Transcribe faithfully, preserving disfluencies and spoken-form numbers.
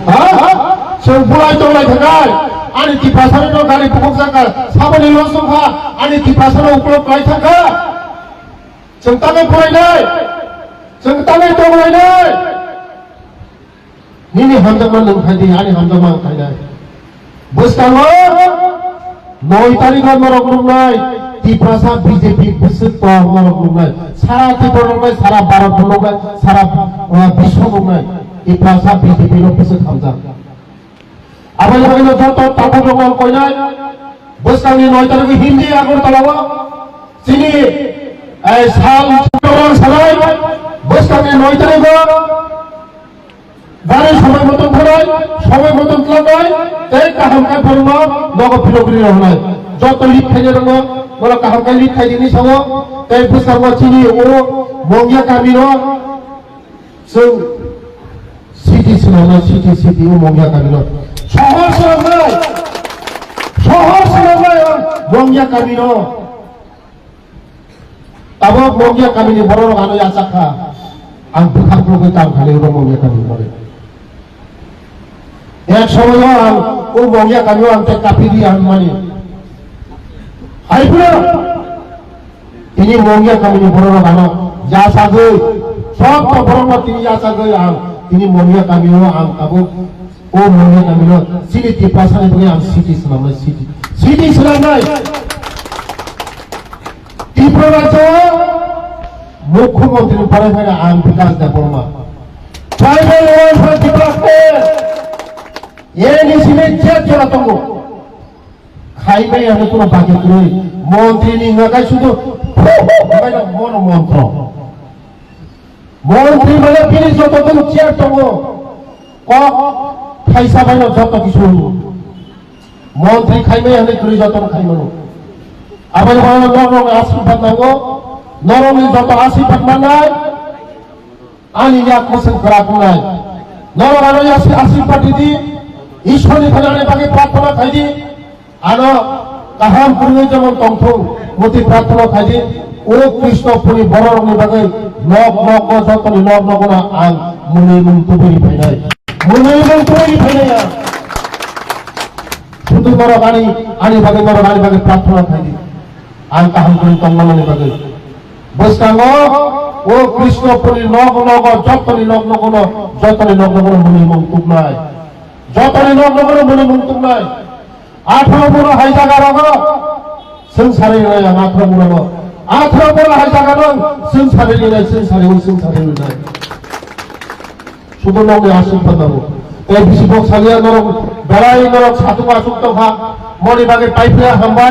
Ha? Chwng bulai tonglai thangkha, ani Tiprasani no gari bukhuk jakha, saboni loss wngkha, ani Tiprasano uklok klai thangkha. Chwng tangwi phwrainai, chwng tangwi tonglainai. Nini hamjakma nwng khai di, ani hamjakma ang khainai. Bwskango noi tarikh o norok nuknai, Tiprasa B J P bwswk kok norok nuknai, sara Tripura nuknai, sara Bharat nuknai, sara, uh, biswa nuknai, Tiprasa B J P no bwswk hamjak. Aboni bagwi no joto takhuk rok ang koinai, bwskangni noi tarikh o Hindi Agartala o chini, eh, sal salai, bwskangni noi tarikh o gari somoi moton thangwi, somoi moton twlangnai, tei kaham khe borokno nogo philogri rwnai. Joto lead khainai rokno, borok kaham khe lead khaidi hinwi sao, tei bwskango chini o Mongya kamino chwng city swnamnai, city, city o Mongya kamino. Sohor swnamnai, sohor swnamnai o Mongya kamino. Tabuk Mongya kamini bororok ano yachak kha. Ang bwkhak rwgwi tang kha le oro Mongya kamini borok. Ek somoyo ang o Mongya kamio ang tei kaphi di ang mani. Hai phano tini Mongya kamini bororok ano yachagwi, sotto borokno tini yachagwi ang tini Mongya kamio ang tabuk o Mongya kamino chini Tiprasani bagwi ang city swnamnai, city, city swnamnai. Tripura rajyo Mukhyamantri ni pore phai ang Bikash Debbarma. Tribal Welfare Department, A D C ni je jora tongo. Khaimai ano kuno baki kwrwi. Montri ni ngakai sudu, hu, hu, hu, hu, mono montro. Montri mane bini joto tong chair tongo. Kok thaisa bai no joto kisu. Montri khaimai hwnwi kwrwi joto no khaimano. Aboni bagwi norok ni asirwad nango. Norok ni joto asirwad mannai. Ani yak mwswng kwrak wngnai. Norok ano yak asirwad ridi. Ishwar ni thani ani bagwi prarthana khaidi. Ano kaham kwrwngwi jemon tongthung, moti prarthana khaidi, o Krishna puni bororokni bagwi nok nok o jotoni nok nok no ang mwnwi mung tubui phainai. Mwnwi mung tubui phainai ang. Sudu norok ani, ani bagwi norok ani bagwi prarthana khaidi. Ang kaham kwrwng tongmanani bagwi. Bwskango o Krishna puni nok nok o jotoni nok nok no, jotoni nok nok no mwnwi mung tubnai. Jotoni nok nok no mwnwi mung tubnai. Atharo bono hai jaga rogo, swng sari rinai ang atharo bono. Atharo bono hai jaga no, swng sari rinai, swng sari rinai, swng sari rinai. Sudu nokni aswk phano. Tei bisi bok saliya norok, belai norok satung aswk tongkha. Moni bagwi paiphiya hambai.